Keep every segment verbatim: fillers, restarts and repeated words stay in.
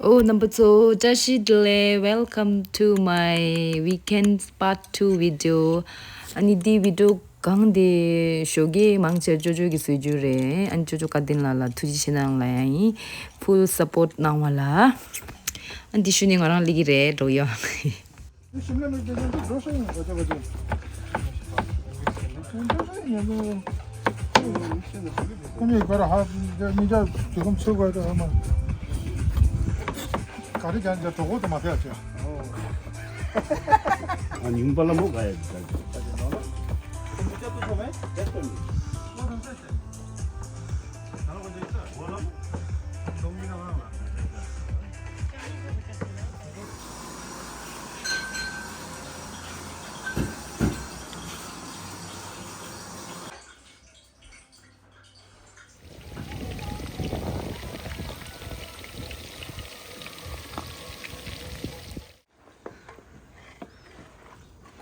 ཨོ་རྣམ་པ་ཚོ་བཀྲ་ཤིས་བདེ་ལེགས། Welcome to my weekend part two video. ཨ་ནི་འདི་བི་ཌི་ཡོ་གང་དེ་ཞོགས་ཀས་མང་ཆེར་ཅོ་ཅོ་གི་བཟོ་རྒྱུ་རེད། ཨ་ནི་ཅོ་ཅོ་བཀའ་དྲིན་ལ་ལ་ཐུགས་རྗེ་ཆེ་གནང་ལ་ཡང་ཡིན། Full support གནང་བ་ལ། ཨ་འདི་ཞུ་ནས་ང་རང་སླེབས་ཀྱི་རེད་འགྲོ་ཡ། ཤིམ་ལ་མིར་དེ་ཚོ་འདི་འགྲོ་ས་ཡིན་གོ་ཆ་གོ་ཆ། འགྲོ་ས་ཡིན་ཡང་ཁོ་མི་ག་ར་ཧ་མི་འདྲ་དུས་ཁམས་ཚོད་དགོས་དོ་ཧ་མ། ག་རེ་ཀྱང་འཇའ་གྲོགས་པོ་དུ་མ་ཕེབས་ཆེ། ཨ་ཉུང་པ་ལ་མོ་ག་ཡ་ད།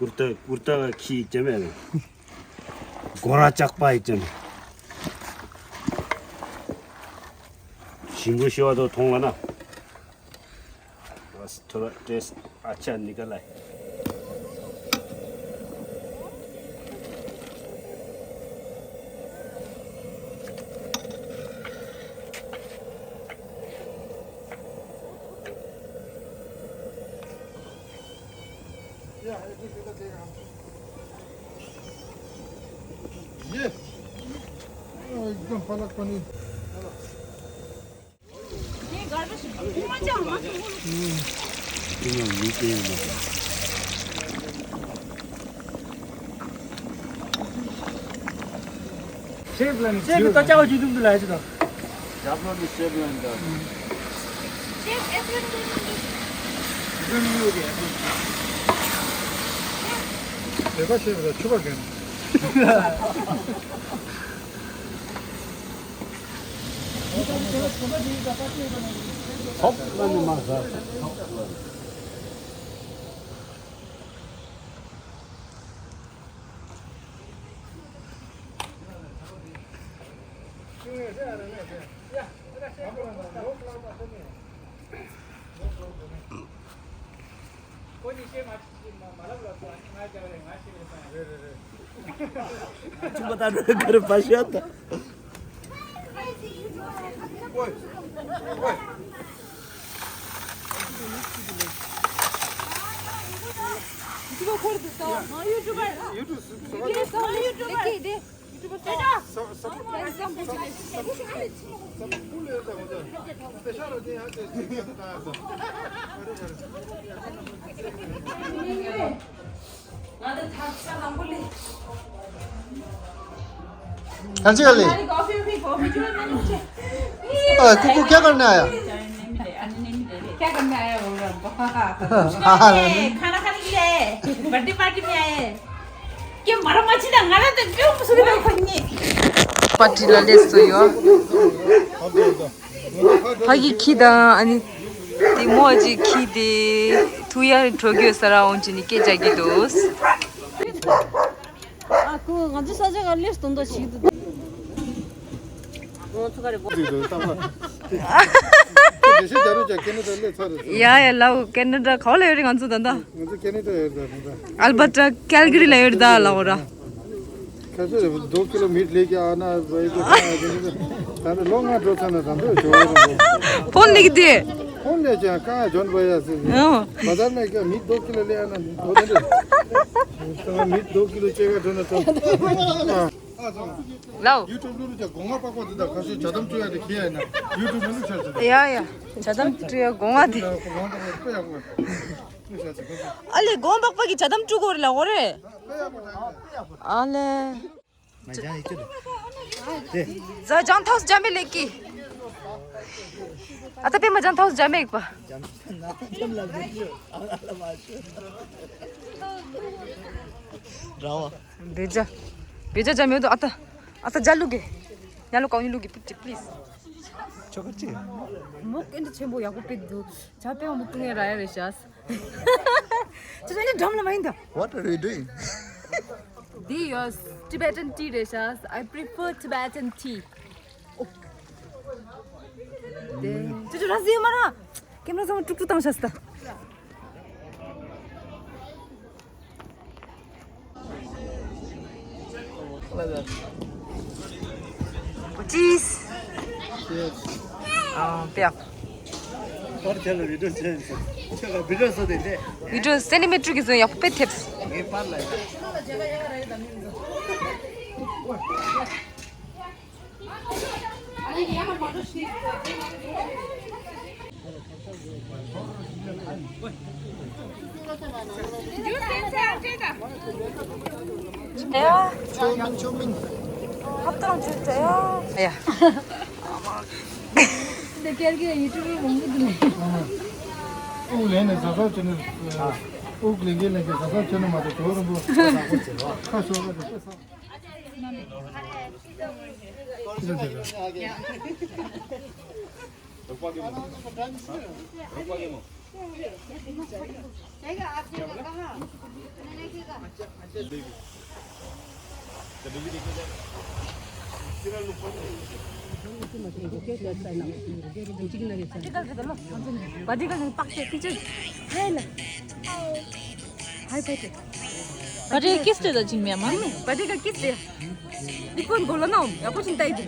ཀུར་ཏ་ཀུར་ཏ་ཁྱི་ཡིག་ཅན་མེད་ལ། སྒོ་ར་ལྕགས་པ་ཡིག་ཅན། ཞིང་ཀུ་ཤི་བ་དོ་མཐོང་བ་ན། ཐོ་ར་ཏྲེས་ཨ་ཅག་ནི་ཀ་ལ། ये एकदम पालक पनीर। ཤེབ་ལ་ནི་ཤེབ་ཀྱི་ཏོ་ཅའོ་ཇུ་དུམ་དུ་ལ་ཡ་ཅི་དང་། ཞབས་ལ་ནི་ཤེབ་ལ་ནི་དང་། ཤེབ་ཨེ་ཕྲེམ་དུ་ནི། ཤེབ་ཡོད་གི་ཨེ་ཕྲེམ། བེ་བ་ཤེབ་ལ་ཆུ་བ་གན། ཐོབ་ལ་ནི་མ་ཟ། ཐོབ་ལ་ནི། ཁྱིམ་པ་དང་འགྲོ་གར་བ་ཤོད་དང་། ང་ཚོ་ཐབ་ས་དང་པོ་ལས། གང་ཅི་ག་ལས། अरे कॉफी भी कॉफी जो है मैंने मुझे। अ, कुकु क्या करने आया? क्या करने आया वो रंग? हाँ, हाँ, हाँ। खाना खाने के लिए आए। बर्थडे पार्टी में आए। क्या मरम अच्छी ना, गाना तो क्यों सुन रहे हो? पार्टी ला ले सोयो। ཕ་གི་ཁྱི་དང་ཨ་ནི་དེ་མོ་ཨ་ཅེ་ཁྱི་དེ་ཐུ་ཡ་གྲོ་གྱོད་ས་ར་འོང་ཅི་ནི་སྐད་ཆ་གི་འདུག་ཨ་ཁུ་ང་ཚོ་ས་ཆ་ག་ལེ་སྟོན་ཏོ་ཞིག་ཏུ། ང་ཚོ་ག་རེ་གོ། དེ་ཤི་ཇ་རུ་ཇ་ཀེ་ན་ཌ་ལེ་ཚར་རེད། ཡ་ཡ་ལའོ་ཀེ་ན་ཌ་ག་ལེ་རེད་ང་ཚོ་ད་ད། ང་ཚོ་ཀེ་ན་ཌ་ཡོད་ད་ད། ཨལ་བར་ཊ་ཀལ་ག་རི་ལ་ཡོད་ད་ལའོ་ར། कैसे दो किलो मीट लेके आना भाई को खाना देने का। तारे लोग ना दो खाना था तो जो। फोन लिख दिए। फोन ले जा, कहाँ है जॉन भैया से? हाँ। बाजार में क्या मीट दो किलो ले आना, दो दे। तो मीट दो किलो चाहिए तो ना तो। हाँ। लाओ। YouTube ལུ་ཅག་སྒོ་ང་པག་པ་འདི་དག་ཁ་ཤས་ཇ་དམ་བཅུ་ཡ་དེ་ཁྱེད་ཡ་ན། YouTube ལུ་ཆ་ཆ། ཡ་ཡ། ཇ་དམ་བཅུ་ཡ་སྒོ་ང་དེ། སྒོ་ང་པག་པ་ཡ་སྒོ་ང་། ཨ་ལེ་སྒོ་ང་པག་པ་གི་ཇ་དམ་བཅུ་གོ་རེ་ལ་གོ་རེ། ཨ་ལེ། ཛ་ཇང་ཐའོ་སི་ཇ་མེ་ལེ་ཀི། ཨ་ད་པེ་མ་ཇང་ཐའོ་སི་ཇ་མེ་ཡིག་པ། ར་བ། བེ་ཇ། བེ་ཇ་ཇ་མེ་དོ་ཨ་ད། ཨ་ད་ཇ་ལུ་གེ། ཉ་ལུ་ཀའུ་ཉི་ལུ་གེ་པི་ཏི་པི་ལི་སི། ཆོ་ག་ཅི། མོ་ཀེན་ཏི་ཆེན་པོ་ཡག་པོ་པེ་དུ། ཇ་པེ་མ་མུ་ཏུ་ངེ་ར་ཡ་རེ་ཤ། ཅི་ཟེར་ནི་འགྲམ་ལ་མ་ཡིན་ད། What are you doing? འདི་ཡོ་Tibetan tea རེད་ཤག I prefer Tibetan tea. ཨོ། དེ་ཅི་ཅི་ར་ཟི་མ་ར། ཀེམ་ར་ཚང་མ་དཀྲུག་དཀྲུག་བཏང་བཞག་སྟ། ཅིས། ཨ། པེ་ཡག་པར་དེ་ལ་བི་ཌིའོ་བྱས་ཡིན་ཟེར། ཁྱོད་ལ་བི་ཌིའོ་བཟོ་དེ་འདྲས། བི་ཌིའོ་སེན་ཊི་མི་ཊར་གི་བཟོ་ཡག་པོ་དཔེ་ཐེབས། ངའི་པར་ལ་ཡ། ཆོས་མིན་ཆོས་མིན། ཧབ་ཏང་ཆོས་ཆ་ཡ། ཡ། འདི་སྐད་གི་ཡུ་ཊུབ་མང་པོ་འདུག་ལེ། དབུགས་ལེན་ནས་ཟ་ཟ་བྱས་ནས། དབུགས་ལེན་གིན་ལེན་གིན་ཟ་ཟ་བྱས་ནས་མ་གཏོགས་གྲོགས་རིན་པོ་ཁ་ཤོར་བ་དེ་ཤོར་ས། བ་ཏྲེ་ཀིས་ཏེ་ད་ཅིང་མེ་མ། བ་ཏྲེ་ཀ་ཀིས་ཏེ། ལི་ཀོན་གོ་ལ་ནོ་ཡ་ཀོ་ཅིན་ཏའི་དི།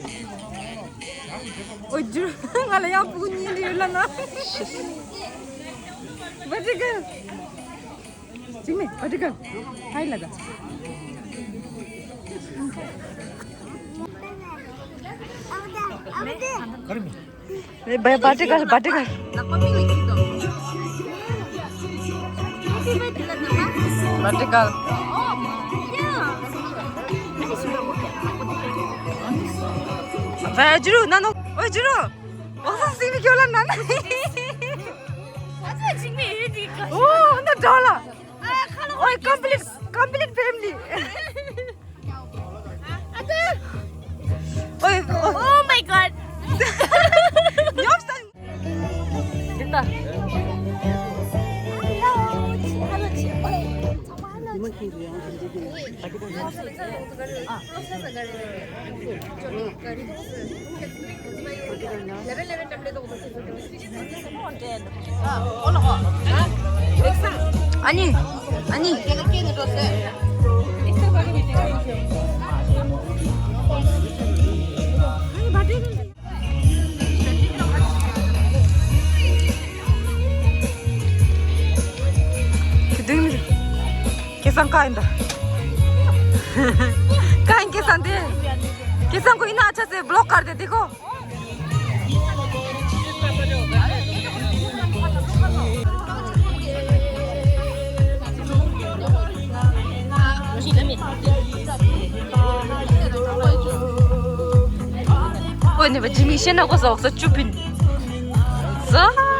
ཨོ་ཇུ་ང་ལ་ཡང་ཕུ་ཉི་ལི་ཡོད་ལ་ན། བ་ཏྲེ་ཀ། ཅིང་མེ་བ་ཏྲེ་ཀ། ཧའི་ལ་ད། ག་རེ་མེད། བ་ཏྲེ་ཀ་བ་ཏྲེ་ཀ། བ་ཏྲེ་ཀ། བ་ཇུ་རུ་ན་ནོ། ཨོ་ཇུ་རུ། ཨོ་སོ་སི་མི་ཁྱོད་ལ་ན་ན། ཨོ་ན་འདྲ་ལ། ཨོ་ཀམ་པི་ལིཊ་ཀམ་པི་ལིཊ་ཕེ་མི་ལི། ཨོ། Oh my god. ཉོབ་སང་། འདི་ལྟ། ཨ་ནི། ཨ་ནི། དེ་དུས་ཁེ་སང་ཀ་ཡིན་ད། ཀ་ཡིན་ཁེ་སང་དེ། ཁེ་སང་ཁོ་ཡིན་ན་ཨ་ཆ་སེ་བི་ལོག་གར་དེ་དེ་ཁོ། ཨོ་ནེ་བ་ཇི་མི་ཤེས་ན་གོ་ས་འོག་ས་ཅུ་པིན། ཟ།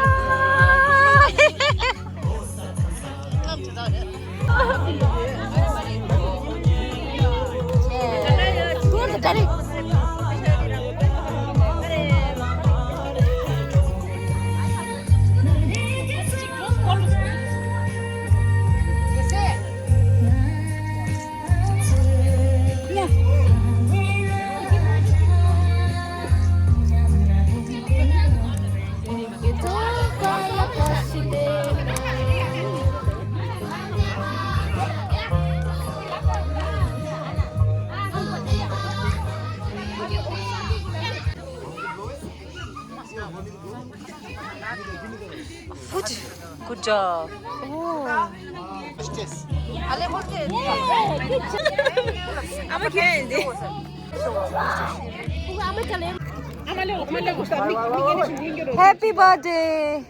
Good job. Oh. Happy birthday.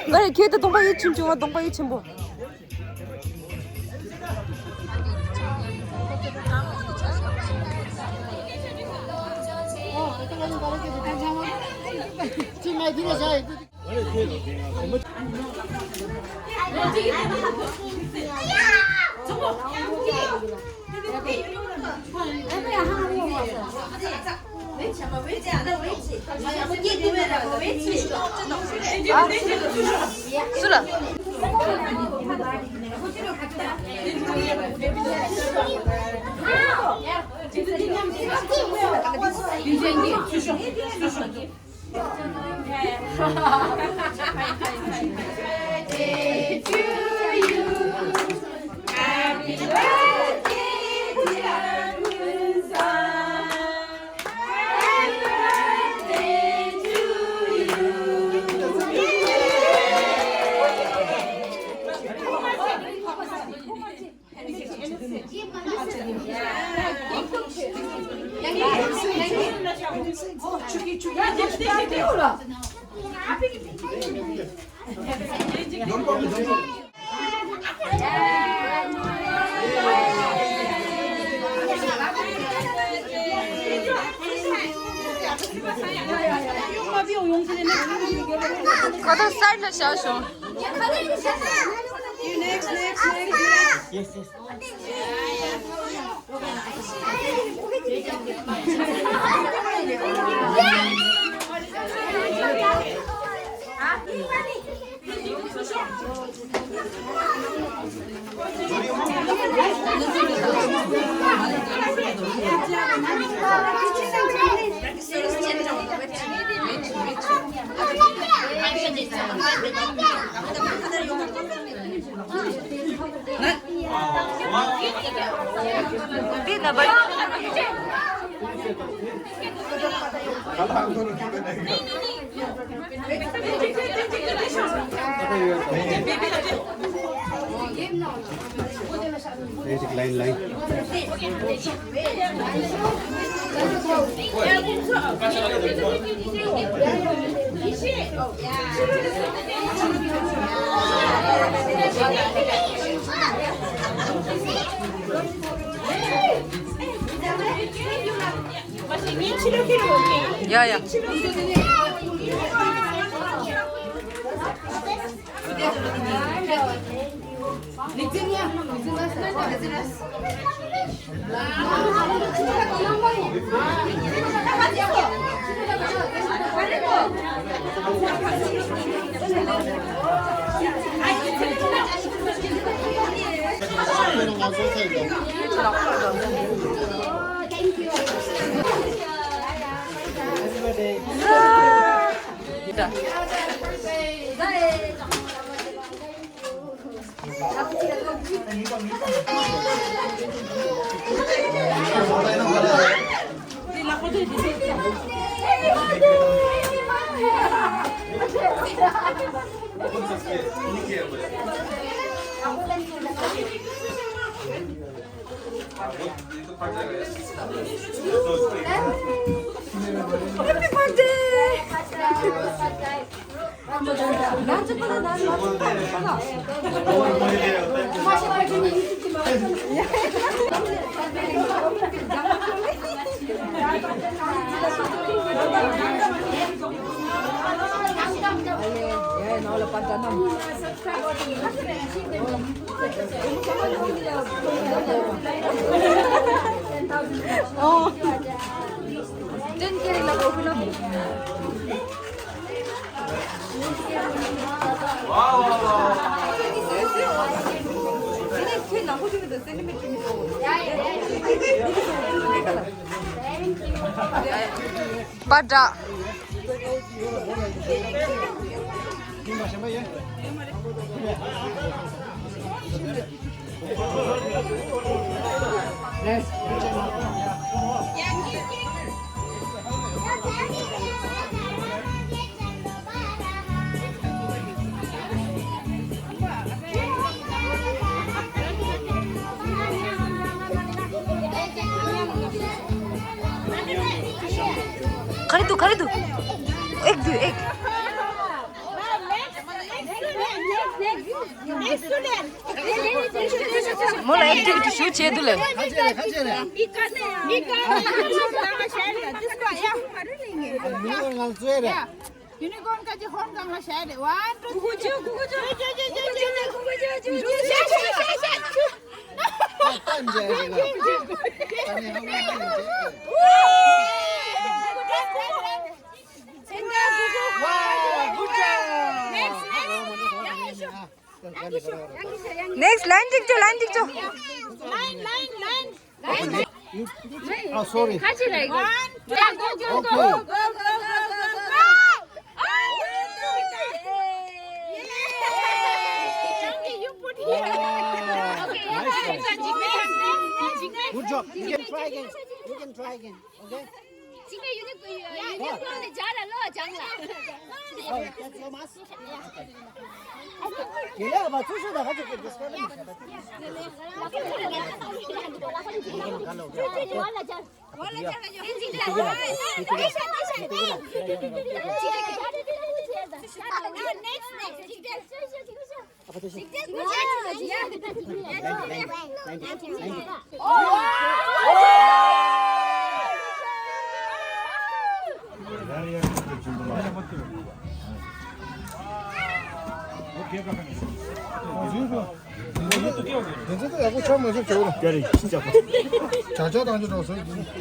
ང་རེ་ཁྱེད་དུ་གདོང་པ་ཡིད་ཆེམ་བྱུང་བ། གདོང་པ་ཡིད་ཆེམ་པོ། ཁོ་ཚོ་སའིཌ་ལ་བཞག་བྱུང་། Next, next, next, next. Line, line. ཡ་ཡ། པ་ཏྲ། ག་རེ་འདུག་ག་རེ་འདུག་ཨེག་འདུག་ཨེག་མོ་ལ་ཨེག་ཊི་བི་ཊི་ཞུ་བྱེད་འདུག་ལེ། Unicorn ག་ཅི་ཧོན་གང་ལ་ཤར་རེད། One, two, three. Wow, good job. Next, line གཅིག་བཅོ། Line གཅིག་བཅོ། Line, line, line. Oh, sorry. One, two, go, go, go, go, go, go, go. Good job. You can try again. You can try again. Okay? དེ་ཚོ་ཡག་པོ་ཆགས་མ་ཤེས་བྱ་བ། བྱ་བྱ་དང་ཅི་འགྲོ་སོང་།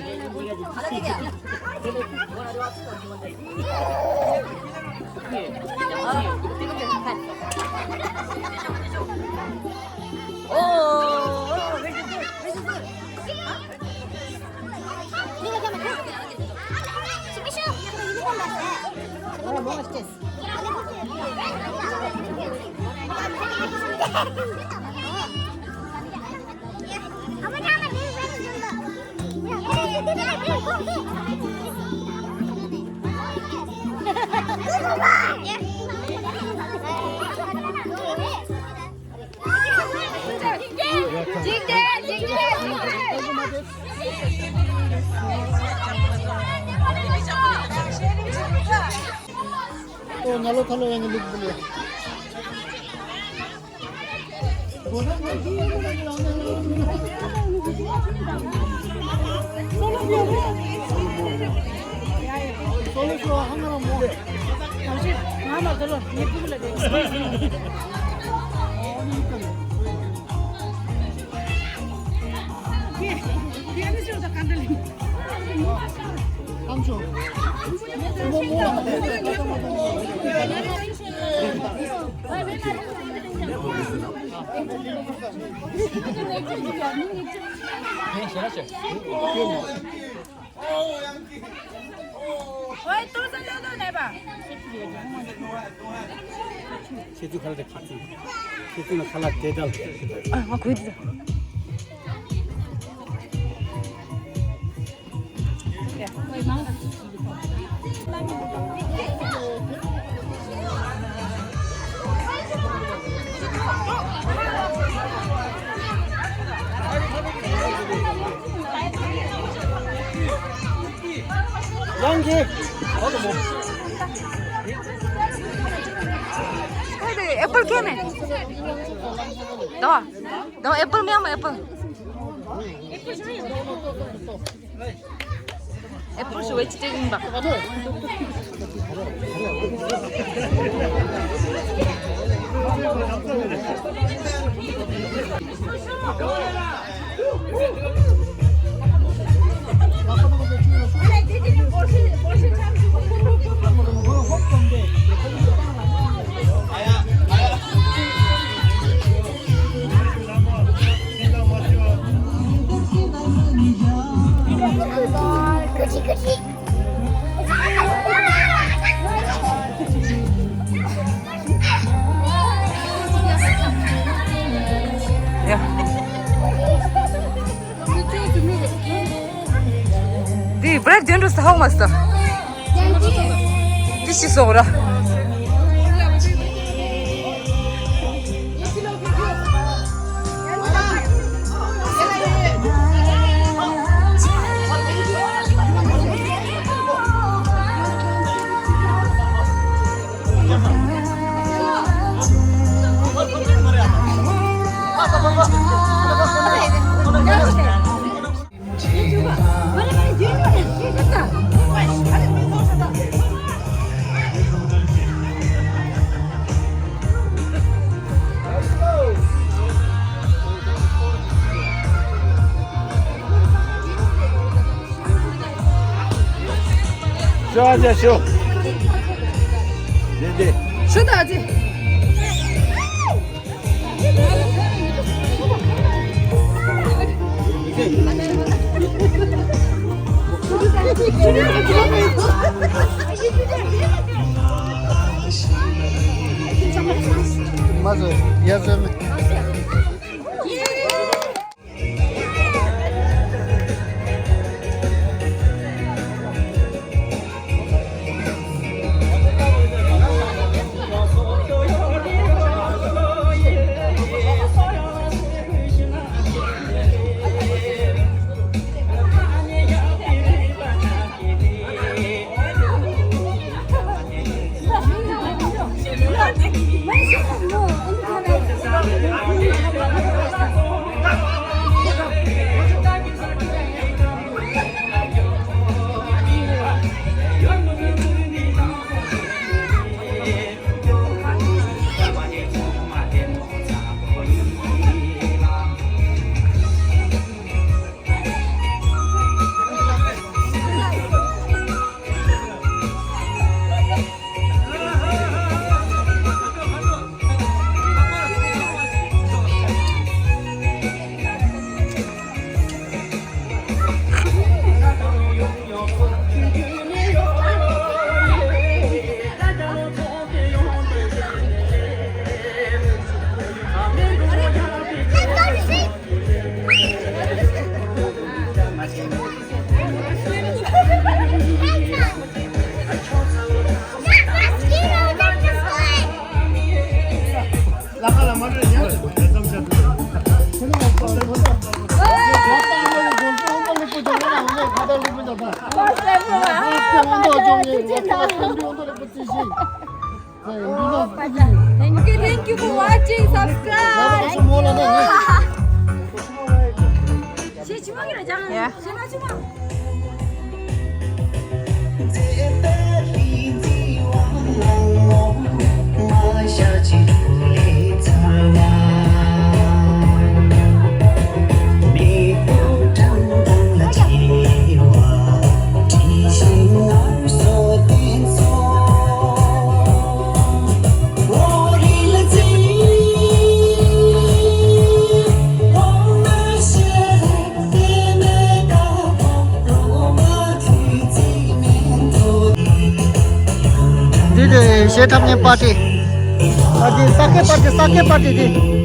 ཁྱེད་ཚོའི་ཁ་ལག་དེ་ཁ་ཚིག་ཁྱེད་ཚོའི་ཁ་ལག་དེ་དང་། ཨ་ང་གོ་ཡི་འདུག་ཡང་གི། ཨེ་པལ་ཁྱེར་ནས། ད་ད་ཨེ་པལ་མེད་ཨེ་པལ། ཨེ་པལ་ཞུ་བའི་ཅི་སྟེ་ཡིན་པ། འདི་བྲེག་དེ་འདྲ་ས་ཧོག་མ་སྟ། ཏི་ཤི་སོག་ར། ཤོ་ཨ་ཅེ་ཤོ། དེ་དེ། ཤོ་ད་ཨ་ཅེ། མ་བཟོས། ཡར་བཟོས་མེད། Okay, thank you for watching. Subscribe. Yeah. འདི་དེ་གཞས་འཁྲབ་མཁན་པར་ཊི། ཨ་དེ་ས་སྐྱའི་པར་ཊི། ས་སྐྱའི་པར་ཊི་དེ།